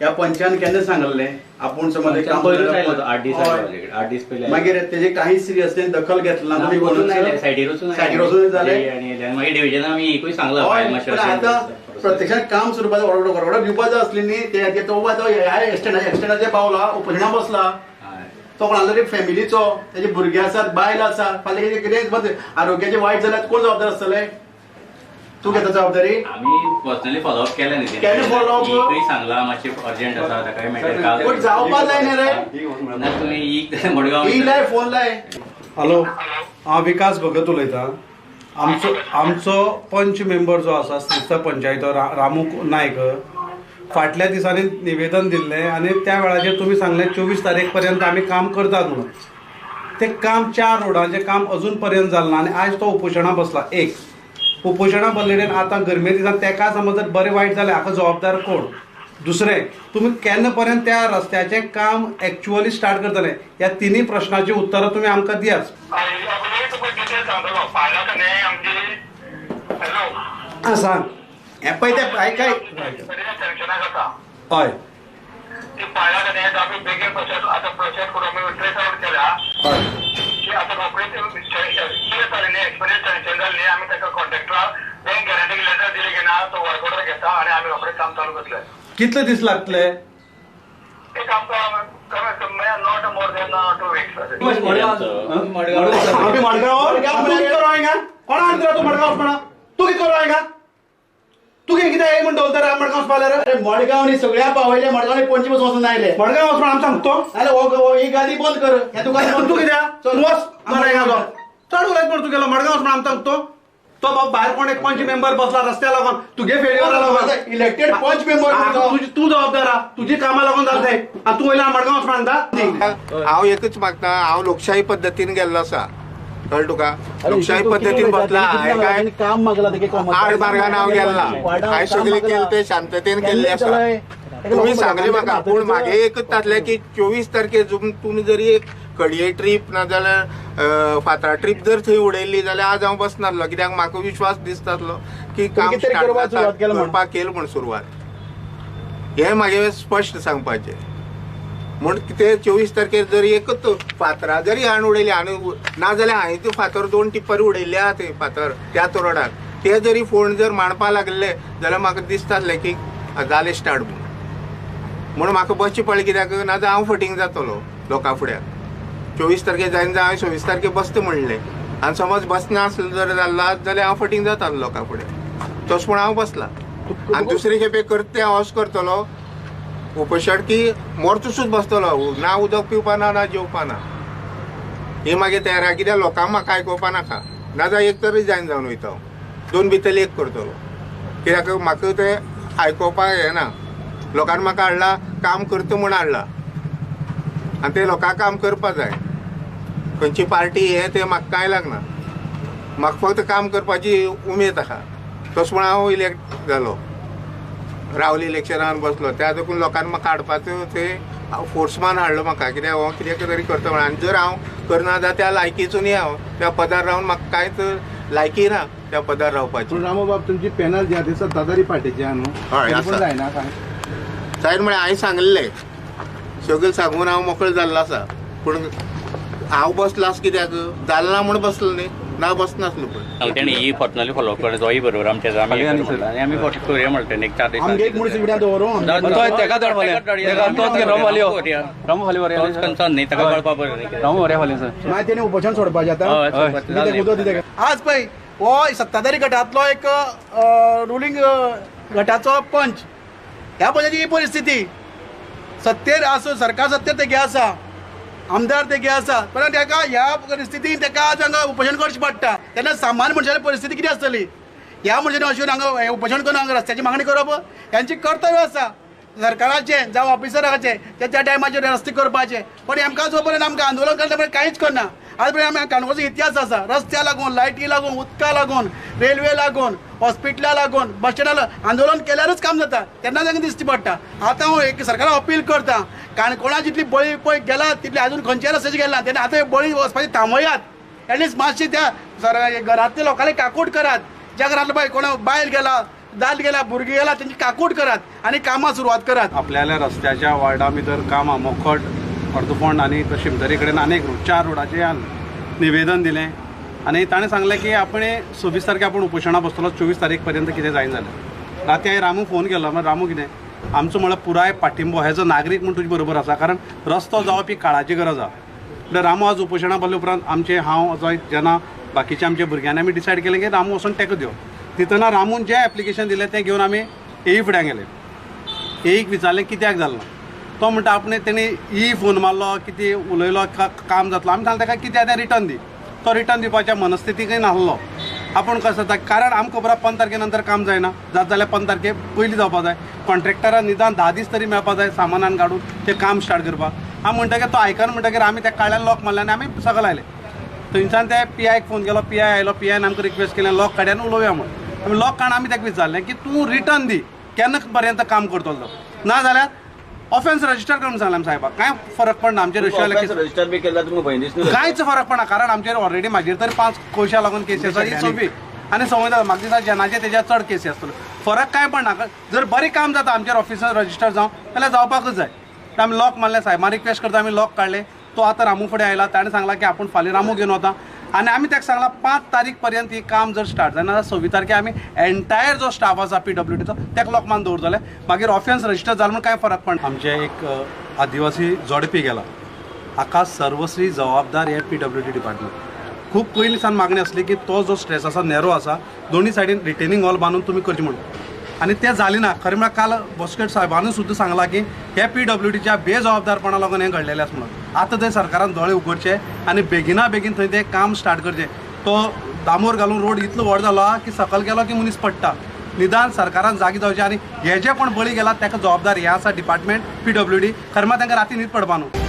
ह्या पंचान केन्ना सांगल्लें आपूण समज काम 8 दीस 8 दीस पयलीं, मागीर तेजे काही सिरियसनेस दखल घेतला ना, सायडीर वचून सायडीर वचून जालें आनी मागीर डिविजन आमी एकूय सांगलां. आतां प्रत्यक्षात काम सुरू ऑर्डर दिवपाक जाय आसली न्ही, ते तो ह्या एक्सटेंडाचेर पावला, उपोशणा बसला, तो कोणालो तरी फॅमिलीचो, तेजे भुरगे आसात, बायल आसा, फाल्यां कितें आरोग्याचें वायट जाल्यार कोण जबाबदार आसतले? तूं घेता जबाबदारी? आमी पर्सनली फॉलोअप केलें न्ही, केन्ना फॉलोअप? एकूय सांगलां मातशें अर्जंट आसा ताकाय मेळटा, पण जावपा जाय न्ही रे. ना तुमी एक मडगांव ई लाय फोन लाय. हॅलो, हांव विकास भगत उलयतां. आमचो आमचो पंच मेंबर जो आसा श्रीस्थळ पंचायत रामू नायक, फाटल्या दिसांनी निवेदन दिल्लें आनी त्या वेळाचेर तुमी सांगलें 24 तारीख पर्यंत आमी काम करतात म्हणून. तें काम 4 रोडांचें काम अजून पर्यंत जालें ना आनी आयज तो उपोशणा बसला. एक उपोशणा बसले आतां गरमे दिसान तेका समज जर बरें वायट जालें हाका जबाबदार कोण? दुसरें, तुमी केन्ना पर्यंत त्या रस्त्याचें काम एक्चुअली स्टार्ट करतले? ह्या तिनूय प्रश्नाची उत्तरां तुमी आमकां दियात. आं सांग. हें पळय तें काय हय कितले दीस लागतले? मडगांव कोणा तूं मडगांव वचपा? तूं कितें करूं हांगा? तूं कितें म्हण दवरता मडगांव वचपा जाल्यार? अरे मडगांव न्ही, सगळ्या पावयले मडगांव, पणजी पसून वचून आयले मडगांव वचपा आमी सांगतो. जाल्यार ही गाडी बंद कर, ह्या दुकान तूं कित्याक वच मडगांव चड उलयत मरे तूं गेलो मडगांव वचपा आमी सांगतो. तो बाब भायर कोण एक पंच मेंबर बसला रस्त्या लागून, तुगे फेरयेर लागून इलेक्टेड पंच मेंबर तूं जबाबदार आहा, तुजी कामां लागून जालें तें आनी तूं वयल्यान मडगांव वचपा सांगता. हांव एकच मागता, हांव लोकशाही पद्दतीन गेल्लो आसा, कळ्ळें तुका? लोकशाही पद्दतीन बसला, हांवें काय काम मागला आड मार्गान हांव गेल्ला, हांवें सगळें केलें तें शांततेन केल्लें आसा. तुमी सांगलें म्हाका, पूण म्हागे एकच जातलें की 24 तारखेर तुमी जरी एक खडये ट्रीप नाजाल्यार फातरा ट्रीप जर थंय उडयल्ली जाल्यार आज हांव बसनासलो, कित्याक म्हाका विश्वास दिसतासलो की काम करपाक केलें म्हूण सुरवात. हें म्हागे स्पश्ट सांगपाचें म्हूण ते 24 तारखेर जर एकच फातरां जरी हाडून उडयली आनी नाजाल्यार हांवें ते फातर 2 टिप्पर उडयल्ले आहा ते फातर त्याच रोडार, ते जरी फोण जर मांडपा लागले जाल्यार म्हाका दिसतासलें की जालें स्टार्ट म्हूण. म्हूण म्हाका बसचें पडलें, कित्याक नाजाल्यार हांव फटींग जातलो लोकां फुड्याक. 24 तारखेर जायना हांवें 26 तारखेर बसता म्हणलें आनी समज बसना आसलो जर जाल्लो जाल्यार हांव फटींग जातालो लोकां फुड्याक, तशें म्हूण हांव बसला. आनी दुसरे खेपे करता तें हांव अशें करतलो उपोशण की मोर्चो सुद्दां बसतलो, ना उदक पिवपा ना, ना जेवपा ना, ही मागीर तयार आहा. कित्याक लोकांक म्हाका आयकोवपा नाका, नाजाल्यार एक तरी जायन जावन वयता हांव, 2 भितरले एक करतलो, कित्याक म्हाका तें आयकोवपाक हें ना. लोकांनी म्हाका हाडला काम करता म्हूण हाडला आनी ते लोकांक काम करपा जाय, खंयची पार्टी हें तें म्हाका कांय लागना, म्हाका फक्त काम करपाची उमेद आसा. तशें म्हूण हांव इलेक्ट जालो, रावली इलेक्शनान बसलो, त्या देखून लोकांनी म्हाका हाडपाचो ते फोर्समान हाडलो म्हाका, कित्याक हो कितें तरी करता म्हणून. आनी जर हांव करना जाल्यार त्या लायकीचो न्ही हांव, त्या पदार रावन म्हाका कांयच लायकी ना त्या पदार रावपाची. पूण रामू बाब, तुमची पॅनल जी आहा ती सत्ताधारी पार्टीची आहा न्हू? हय आसा. जायना काय जायना म्हळ्यार हांवें सांगलें सगळें सांगून हांव मोकळो जाल्लो आसा, पूण हांव बसलो आसा कित्याक जालें ना म्हूण बसलो न्ही, ना बसनासलो. पण तेणी ही पर्सनली फॉलोअप करून तोय बरोबर आमच्या आमी आनी आमी करुया म्हणटा तेणी 4 दीस आमगे एक मनीस विड्या दवरून कन्सर्न न्ही ताका कळपा बरें न्ही. मागीर तेणी उपोशण सोडपाचें आतां उदक दिता. आज पळय हो सत्ताधारी गटांतलो एक रुलींग गटाचो पंच, ह्या पंचाची ही परिस्थिती. सत्तेर आसूं, सरकार सत्तेर तेगे आसा, आमदार तेगे आसा, पण तेका ह्या परिस्थितीन तेका आज हांगा उपोशण करचें पडटा. तेन्ना सामान्य मनशाची परिस्थिती कितें आसतली? ह्या मनशांनी अशें हांगा उपोशण करून हांगा रस्त्याची मागणी करप हेंचें कर्तव्य आसा सरकाराचें जावं ऑफिसराचें, ते त्या टायमाचेर रस्ते करपाचे. पण आमकां जो पर्यंत आमकां आंदोलन करता पर्यंत कांयच करना. आज पर्यंत आमी काणकोणचो इतिहास आसा, रस्त्या लागून, लायटी लागून, उदका लागून, रेल्वे लागून, हॉस्पिटला लागून, बस स्टँडा लागून आंदोलन केल्यारूच काम जाता, तेन्ना तांकां दिश्टी पडटा. आतां हांव एक सरकाराक अपील करता, काणकोणा जितली बळी पळय गेला तितली अजून खंयच्याय रस्त्याचेर गेला, तेन्ना आतां बळी वचपाची थांबयात, एटलिस्ट मातशें त्या घरांतल्या लोकांनी काकूट करात. ज्या घरांतलो पळय कोण बायल गेला, दादले गेला, भुरगीं गेला, तेंची काकूट करात आनी कामां सुरवात करात. आपल्याला रस्त्याच्या वार्डा भितर कामां मोखट, अर्दफोंड आनी शिमतरी कडेन आनी एक रोड, 4 रोडाचें निवेदन दिलें आनी ताणें सांगलें की आपण 26 तारखे आपण उपोशणा बसतलो, 24 तारीख पर्यंत कितें जायना जालें. राती हांवें रामू फोन केलो, मागीर रामू कितें आमचो म्हळ्यार पुराय पाठिंबो एज अ नागरीक म्हूण तुजे बरोबर आसा, कारण रस्तो जावप ही काळाची गरज आसा. म्हणल्यार रामू आज उपोशणा बसले उपरांत आमचे हांव जाय जेन्ना बाकीच्या आमच्या भुरग्यांनी आमी डिसायड केलें की रामू वचून टेको दिवप. दितना रामून जें एप्लिकेशन दिलें तें घेवन आमी एई फुड्यान गेले. एईक विचारलें कित्याक जालें ना, तो म्हणटा आपणे तेणी ई फोन मारलो, कितें उलयलो, काम जातलो. आमी सांगलें ताका कितें आतां रिटर्न दी, तो रिटर्न दिवपाच्या मनस्थितीकय नासलो. आपूण कसो जाता, कारण आमकां खबर आसा 15 तारखे नंतर काम जायना, जात जाल्यार 15 तारखे पयलीं जावपा जाय. कॉन्ट्रॅक्टराक निदान 10 दीस तरी मेळपा जाय सामानान काडून तें काम स्टार्ट करपाक. आमी म्हणटकीर तो आयकना, म्हणटकीर आमी त्या काळ्यान लॉक मारलें आनी आमी सकयल आयले. थंयच्यान ते पी आयक फोन केलो, पी I आयलो, पी आयन आमकां रिक्वेस्ट केलें लॉक काडया आनी उलोवया म्हूण. आमी लॉक काडून आमी ताका विचारलें की तूं रिटर्न दी, केन्ना पर्यंत काम करतलो तो, ना जाल्यार ऑफेन्स रजिस्टर करून सांगलें आमी साहेबाक. कांय फरक पडना आमचेर, रजिस्टर बी केला तुमकां भंय दिसना, कांयच फरक पडना, कारण आमचेर ऑलरेडी मागीर तरी 5 कोयशा लागून केसी आसा, ही सोंपी आनी संवय जाता. म्हाका दिसता जेनाचे तेज्या चड केसी आसतल्यो, फरक कांय पडना. जर बरें काम जाता आमचेर ऑफिसान रजिस्टर जावं जाल्यार जावपाकूच जाय. आमी लॉक मारलें, साहेबान रिक्वेस्ट करता आमी लॉक काडलें. तो आतां रामू फुडें आयला, ताणें सांगलां की आपूण फाल्यां रामू घेवन वता आनी आमी ताका सांगलां 5 तारीख पर्यंत ही काम जर स्टार्ट जायना जाल्यार 26 तारखे आमी एंटायर जो स्टाफ आसा PWDचो ताका लॉक मारून दवरतले. मागीर ऑफेन्स रजिस्टर जालें म्हूण कांय फरक पडना. आमचें एक आदिवासी जोडपी गेला, हाका सर्वस्वी जबाबदार हे PWD department. खूब पयलीं सावन मागणी आसली की तो जो स्ट्रेस आसा, नॅरो आसा, दोनूय सायडीन रिटेनिंग हॉल बांदून तुमी करचें म्हणून, आनी तें जालें ना. खरें म्हळ्यार काल बॉस्केट साहेबानूय सुद्दां सांगलां की हे PWDच्या बेजबाबदारपणा लागून हें घडलेलें आसा म्हणून. आतां थंय सरकारान दोळे उगडचे आनी बेगिना बेगीन थंय तें काम स्टार्ट करचें. तो दामोर घालून रोड इतलो व्हड जालो की सकयल गेलो की मनीस पडटा. निदान सरकारान जागे जावचें आनी हे जे कोण बळी गेला ताका जबाबदार हें आसा डिपार्टमेंट PWD. खरें म्हळ्यार तांकां राती न्हीद पडपा न्हू.